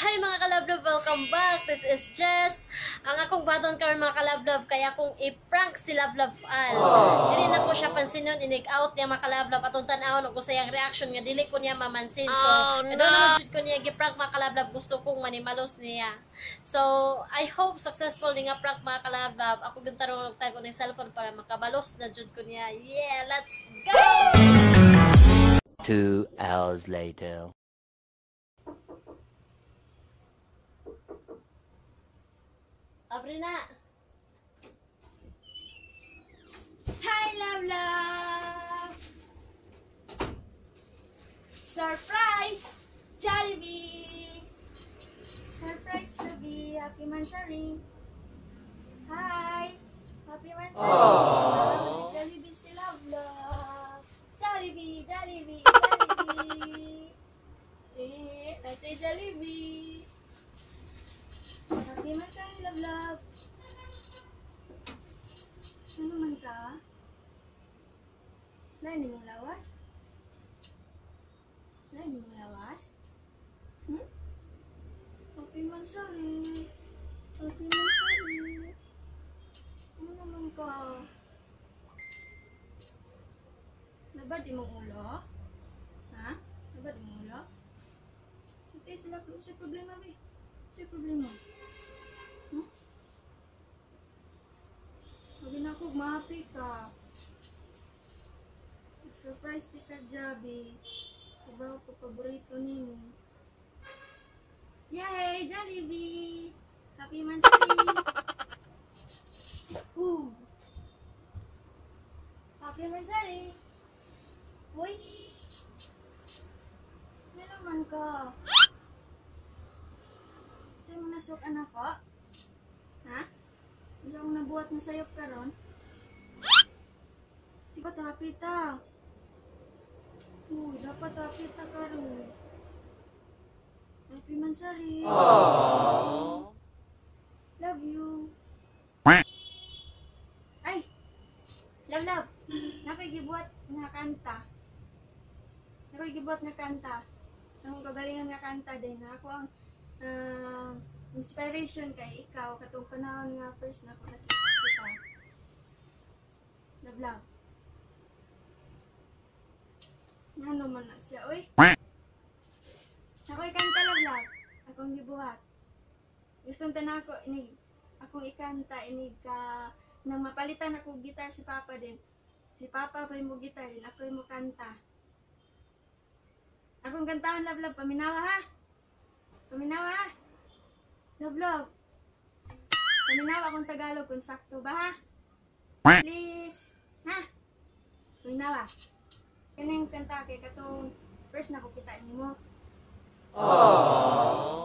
Hi, mga kalablob! Welcome back! This is Jess. Ang akong baton karon, mga kalablob, kaya akong i-prank si Love Love Al. Dili na ko siya pansinon, inig out niya, mga kalablob. Atong tan-awon og usayang reaction nga dili ko niya mamansin. So, Oh, no, no! Naman jud ko niya gi-prank, mga kalablob. Gusto kong manimalos niya. So, I hope successful ni nga prank, mga kalablob. Ako gyud tarong nagtago ng cellphone para makabalos na jud ko niya. Yeah, let's go! 2 hours later. Abre na! Hi, Love Love! Surprise! Jollibee! Surprise, Lovey! Happy Mansari! Hi! Happy Mansari! Jollibee si Love Love! Jollibee! Jollibee! Jollibee! Eh, Ate Jollibee! Happy Mansari, Love Love! Ano man ka? Lain mong lawas? Lain mong lawas? Hmm? Happy Mansari. Happy Mansari. Ano naman ka? Nabad imong ulo? Ha? Nabad imong ulo? Sige sila, sa problema be. Sa problema. Hmm? Sabi na ako, mahappy ka. Surprise ti ka, Jabi. Kabaw ko paborito nimo. Yay! Jollibee! Happy Mansari! Ooh. Happy Mansari! Uy! Ano naman ka? Sa'yo mo nasuk anak ko? Ha? Hindi akong nabuhat na sayop karon. Sige, happy ta. Uy, dapat happy ta karon. Happy Mansari. Love you. Ay! Love, love. Nakoy gibuhat nga kanta. Nakoy gibuhat nga kanta. Akong kagalingan nga kanta din. Ako ang inspiration kay ikaw katong panahon nga first na ako nakita kita. Love, love. Ngano man na siya, oy? Ako'y kanta, love, love. Akong gibuhat. Gustong tanan ako inig akong ikanta inig ka nang mapalitan ako gitar si Papa din. Si Papa pa mo gitar din, ako mo kanta. Akong kantahan, love, love, paminawa ha. Paminawa ha. Love, love. Paminawa akong Tagalog kung sakto ba ha. Please. Ha? Paminawa. Kaning kanta kay katong first na ko kita nimo.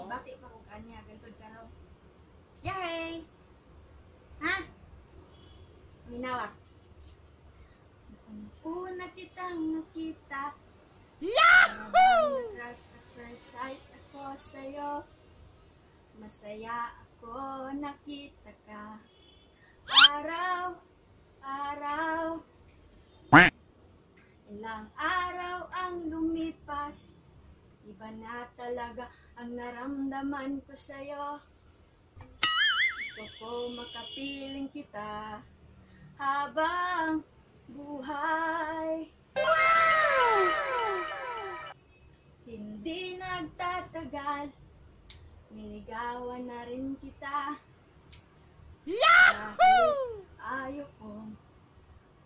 Bati pa ko kanya gantod karon. Yay! Ha? Paminawa. Una kitang nakita. Yahoo! Crush at first sight ako sa'yo. Masaya ako nakita ka. Araw, araw. Ilang araw ang lumipas. Iba na talaga ang naramdaman ko sa'yo. Gusto ko makapiling kita habang buhay. Hindi nagtatagal, niligawan na rin kita. Yahoo! Ayokong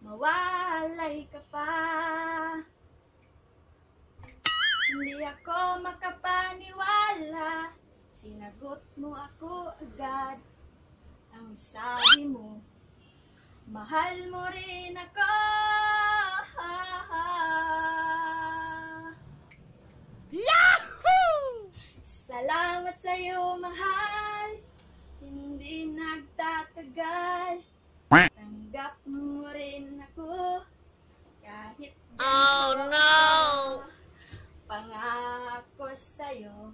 mawalay ka pa. Hindi ako makapaniwala, sinagot mo ako agad. Ang sabi mo, mahal mo rin ako. Yahoo! Salamat sa'yo, mahal. Hindi nagtatagal. Tanggap mo rin ako. Kahit Oh, no! Pangako sa'yo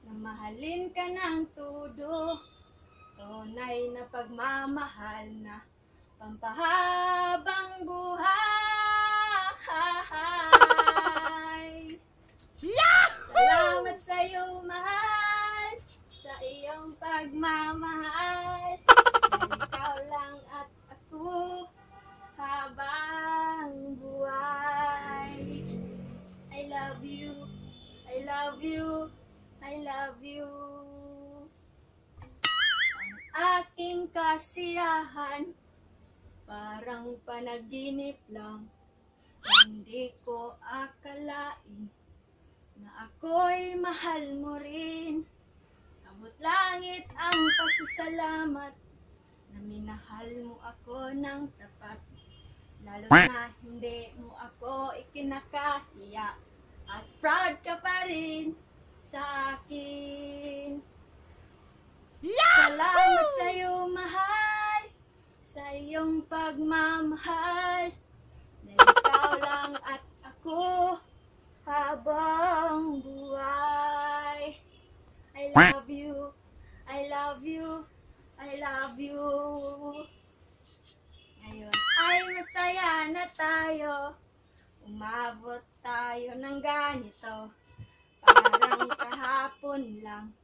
na mahalin ka ng todo. Tunay na pagmamahal na pampahabang buhay. Yahoo! Salamat sa'yo, mahal. pagmamahal. Ikaw lang at ako habang buhay. I love you, I love you, I love you. Ang aking kasiyahan, parang panaginip lang. Hindi ko akalain na ako'y mahal mo rin. Abot langit ang pasasalamat na minahal mo ako ng tapat. Lalo na hindi mo ako ikinakahiya at proud ka pa rin sa akin. Salamat sa'yo, mahal, sa iyong pagmamahal. Na ikaw lang at ako habang buhay. I love you, I love you, I love you. Ngayon ay masaya na tayo. Umabot tayo ng ganito. Parang kahapon lang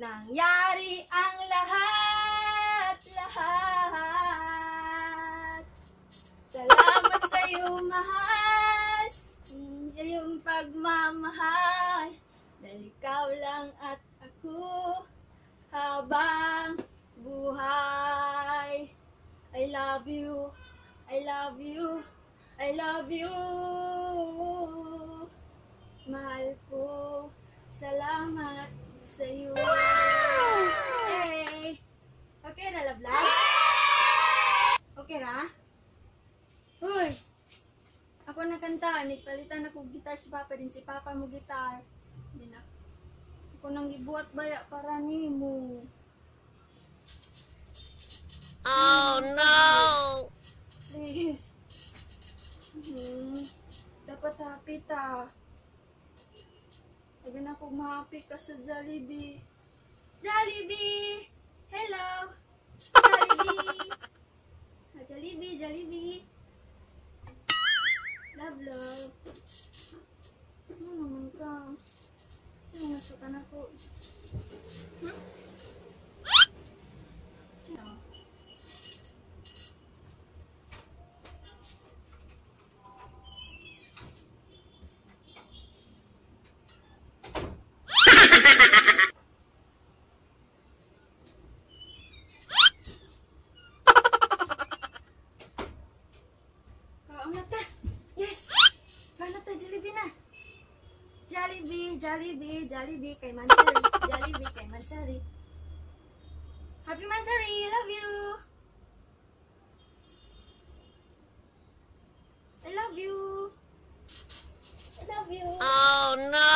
nangyari ang lahat, lahat. Salamat sa iyo, mahal, iyong pagmamahal. Dahil ikaw lang at ako habang buhay. I love you, I love you, I love you. Mahal ko, salamat sa iyo. Hey! Okay na, love love? Okay ra? Uy! Ako na kanta, nagpalitan ako gitar si Papa din si Papa mo gitar. Din ako. Ako nang gibuhat baya para nimo. Oh no! Please. Dapat happy ta. Sabi na kung happy ka sa Jollibee. Jollibee! Hello! Jollibee! Ah, Jollibee, Jollibee! Love, love. Ano naman ka? Sino nasukan ako? Sino? Kaon na ta. Yes! Kaon na ta, Jollibee na. Jollibee, Jollibee, Jollibee kay Mansari. Jollibee kay Mansari. Happy Mansari! Love you! I love you! I love you! Oh no!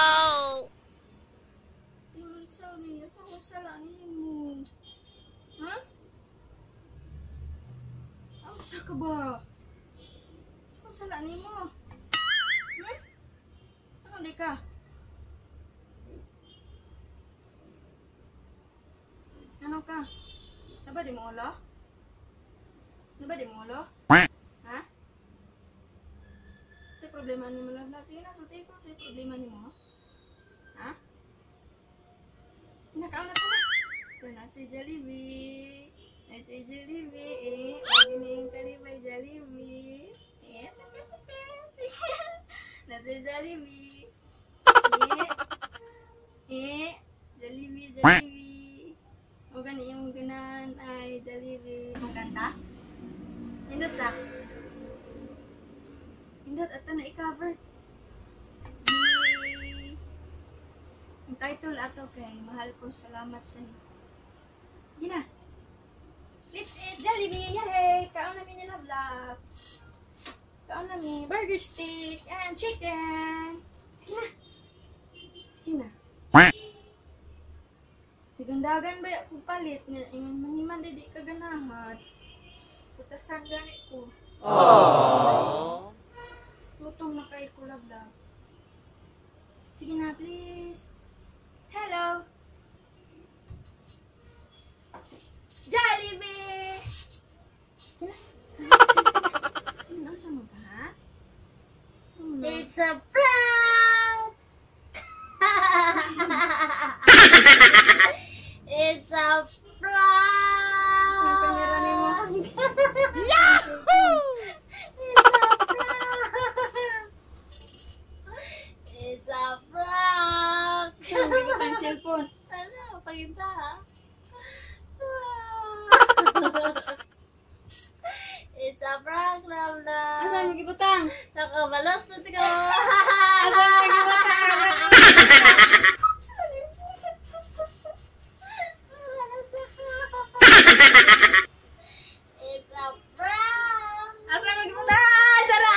Mansari, asa ko sala nimo? Ha? Asa ka ba? Asa ko sala nimo? Ano di ka? Ano ka? Naba di mo ulo? Naba di mo ulo? Ha? Sa problema ni mo, love, love. Sige na, sulti ko. Sa problema ni mo. Ha? Nakaon na na. Ito na si Jollibee. Na si Jollibee. Eh, lagi na yung kalibay Jollibee. Eh, na si Jollibee. Eh, eh, Jollibee, Jollibee. O gani yung ganan ay Jollibee. Ang kanta? Hindot sa? Hindot ato na i-cover. Ang title ato kay Mahal Ko, Salamat Sa'yo. Gina. Let's eat Jollibee! Yay! Kaon namin ni Love Love. Kaon namin burger steak and chicken. Sige na. Sige na. Dagandagan ba kung palit nga ingon maniman di ka ganahan. Putasan gani ko. Aww. Gutom na kay ko, Love Love. Sige na, please. Hello. Jollibee! Sige na. Ano sa mo ba? Ano? It's a prank! It's a Yung cellphone. Ano, paginta ha? It's a prank, love love. Asa mo gibutang? Nakabalas na ko. Asa mo gibutang? It's a prank! Asa mo gibutang? Tara!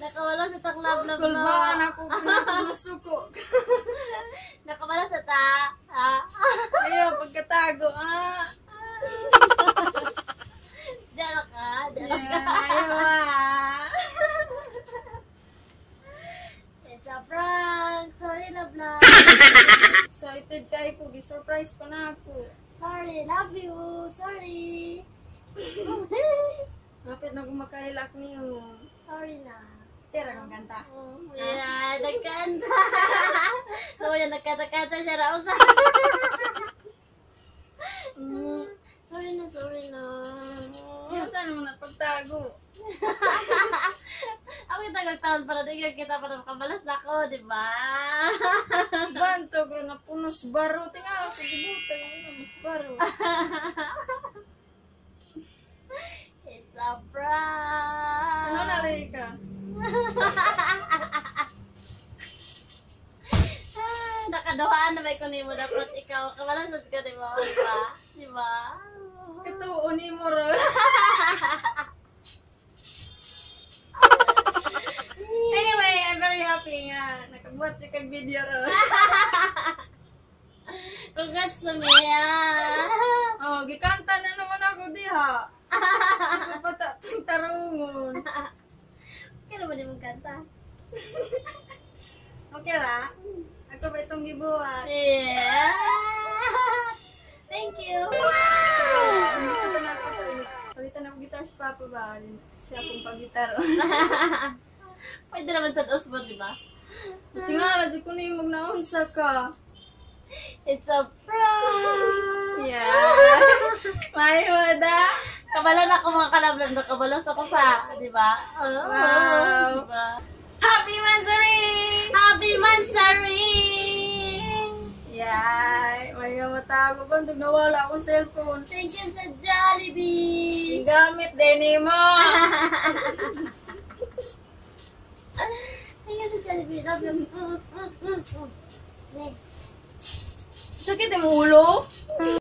Nakawala sa tang love love. Kulbaan ako masuko. Nakawala sa ta. Ha? Ayaw, pagkatago ah. Di ala ka. Di ala ka. Yeah, ayaw ah. It's a prank. Sorry, love love. Excited kayo ko, gi-surprise pa na ako. Sorry, love you. Sorry. Mapit na kumakailak niyo. Sorry na. Tira kang kanta. Oh, yeah, nagkanta. So, yan, nagkanta-kanta siya raw sa. Sorry na, sorry na. Ayaw, saan mo na pagtago? Ako yung tagagtaon para di kita para makabalas na ako, di ba? Banto, bro, na punos baro. Tingala ko, gibutang, ano, mas baro. It's a prank. Ano nalay ka? Ah, nakaduhaan na may kunin mo dapat ikaw. Kabalas na ka, di ba? Di ba? Di ba? Katuon ni mo ron. Anyway, I'm very happy nga. Nakabuhat siya kag video ron. Congrats na Mia! Oh, gikanta na naman ako diha. Kapata tong tarungon. Kaya naman yung kanta. Okay ra? Ako ba itong gibuhat? Yeah! Thank you! Palitan na ako. Palitan ako gitar sa papa ba? Siya akong pag-gitar. Pwede naman sa Osmo, di ba? Tingala, di ko na yung magnaunsa ka. It's a prank! Yeah. May wada. Kabalo na ako mga kalablan. Nakabalos ako sa, di ba? Oh, Wow. Di ba? Happy Mansari! Happy Mansari! Yeah. May matago ba? Nawala akong cellphone. Thank you sa Jollibee! Gamit din mo. Thank you sa Jollibee. Love you. Sakit ang ulo.